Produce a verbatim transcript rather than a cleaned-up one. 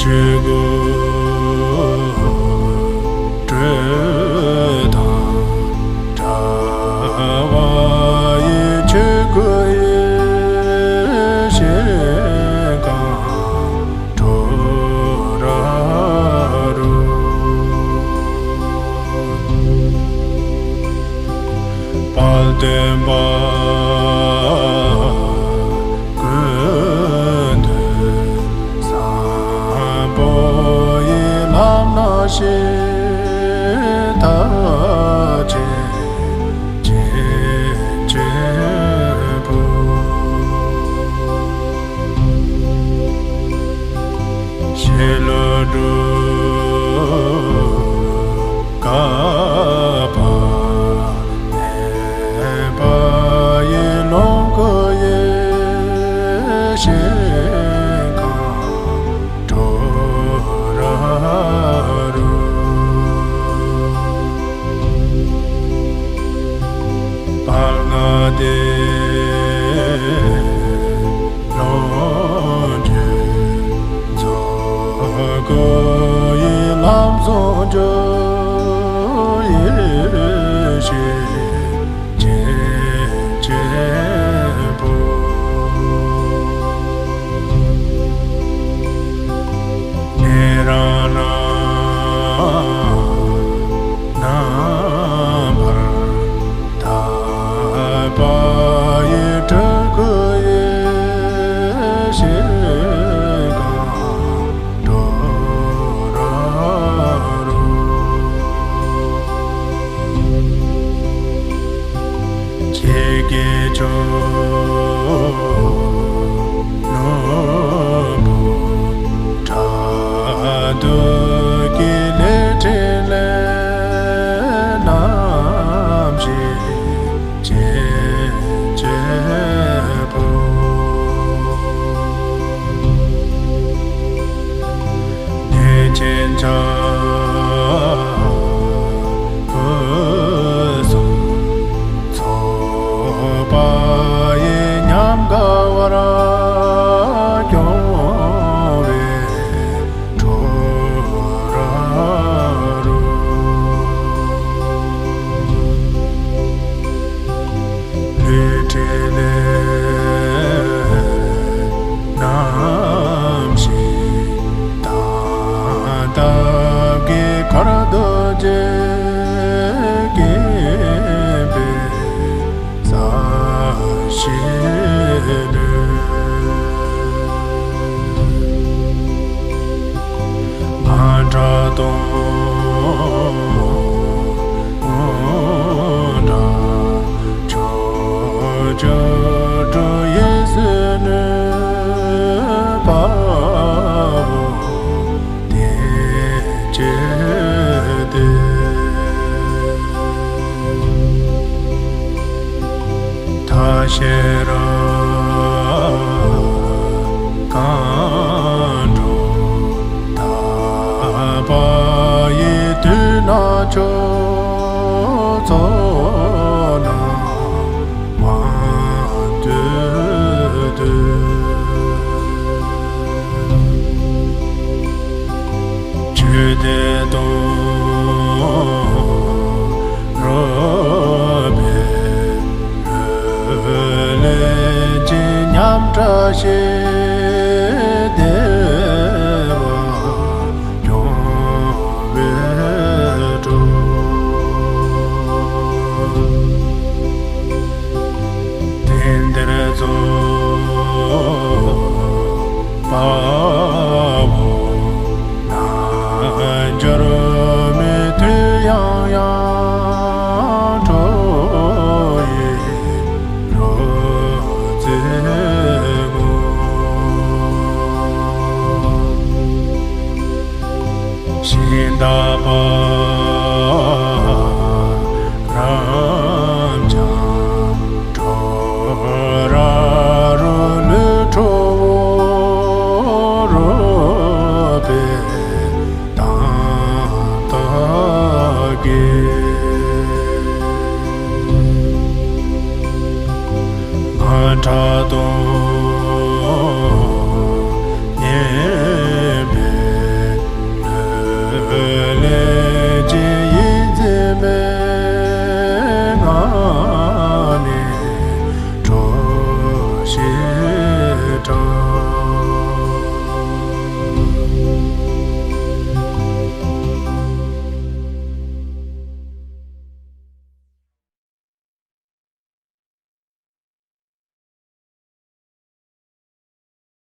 ཆོས་སྐུ་སྤྲོས་དང་བྲལ་བ་ཡི། ཆོས་སྐུ་ཡེ་ཤེས་གང་གྲོལ་ར་རུ། དཔལ་ལྡན་པ་ཀུན་འདུས་བཟང་པོ་ཡི། ལམ་སྣ་ཤེས་ཐབས་ཆེ་བྱེད་ཆེན་པོ། ཤེས་བློ་གྲུབ་དཀའ་བ་མེད་པ་ཡི། ལོངས་སྐུ་ཡེ་ཤེས་གང་གྲོལ་ར་རུ། དཔལ་ལྔ་སྡེ་ལོངས་སྤྱོད་རྫོགས་སྐུ་ཡི། ལམ་ཟུང་འཇུག་ཡེ་ཤེས་རྒྱན་ཆེན་པོ། ཉན་རང་རྣམས་རྣམ་པར་དག་པ་ཡི། སྤྲུལ་སྐུ་ཡེ་ཤེས་གང་གྲོལ་ར་རུ། ཁྱེད་ཀྱི་ཆོས་ནོར་བུ་དྲག་ཏུ་གི། ལས་ཕྲིན་ལས་རྣམ་བཞི་རྒྱན་ཆེན་པོ། གནས་ཆེན་བྱང་བུ་གསུམ་ཚོགས་པ་ཡི། ཉམས་དགའ་བར་སྐྱོང་བའི་གྲོགས་ར་རུ། ལུས་ཕྲིན་ལས་རྣམ་བཞི་དང་། སྟབས་ཀྱིས་གར་དུ་རྒྱལ་དགོས་པའི་ས་གཞི་ལུས། ང་འདྲ་སྟོང་འདྲ་ཕྱོགས་བཅུར་འགྲོ་ཡི། བཟོད་ནུས་དཔའ་བོ་བསྟེན་བྱས་ཏེ། མཐའ་བཞི་རང་གང་འགྲོ་དག་པ་ཡི། དུས་ན་ཆོས་ཚོགས་རྣམས་མང་དུ་འདུས། ཆོས་སྡེ་དང་རོལ་པའི་ལུས་ལེན་ཅིང་། ཉམས་བྲལ་ཞི་བདེ་བ་སྐྱོང་བའི་གྲོགས། དེང་འདིར་རྫོགས་པའོ། རྣལ་འབྱོར་མའི་དུས་ཡང་ཡང་འཕྲོ་ཡི་རོལ་རྩེད་ངོ་། ཤིང་རྟ་པ་